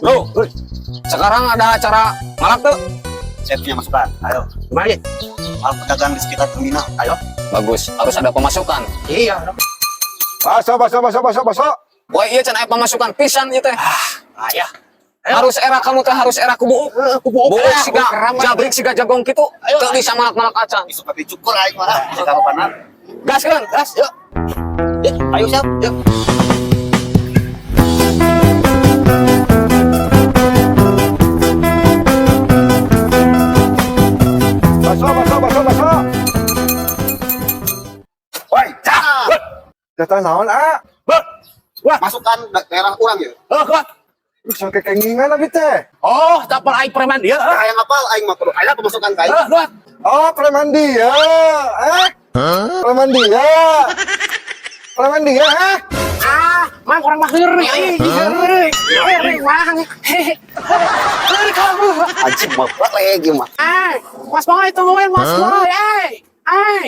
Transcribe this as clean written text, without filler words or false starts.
Bro, sekarang ada acara malak tuh. Saya punya masukan. Ayo. Gimana ya? Mal pedagang di sekitar terminal. Ayo. Bagus, harus ada pemasukan. Iya. Baso, baso, baso, baso, baso. Wah, iya, can aya pemasukan pisan ieu teh. Ayah. Harus era kamu teh, harus era ku buuk. Ku buuk. Buuk siga jabrik siga jagong kitu. Teu bisa malak-malak acan. Isuk tapi cukur aing mah. Bisa kapanan. Gas kan? Gas, yuk. Ayo siap. Yuk. Baso, baso, baso, baso. Woi, cah. Jatah naon, ah? Wah. Masukan daerah urang ya. Oh, kuat. Lu sampai kengingan abi teh. Oh, tapal aing preman dia. Hayang apal aing mah kudu aya pemasukan ka aing. Eh, kuat. Oh, preman dia. Eh? Preman dia. Preman dia, eh? Ah, mang orang mah heureuy aing. Heureuy. Heureuy mang. Heureuy kamu. Anjing bapak lagi mah. Ah, Mas Boy tungguin Mas Boy, eh. Eh.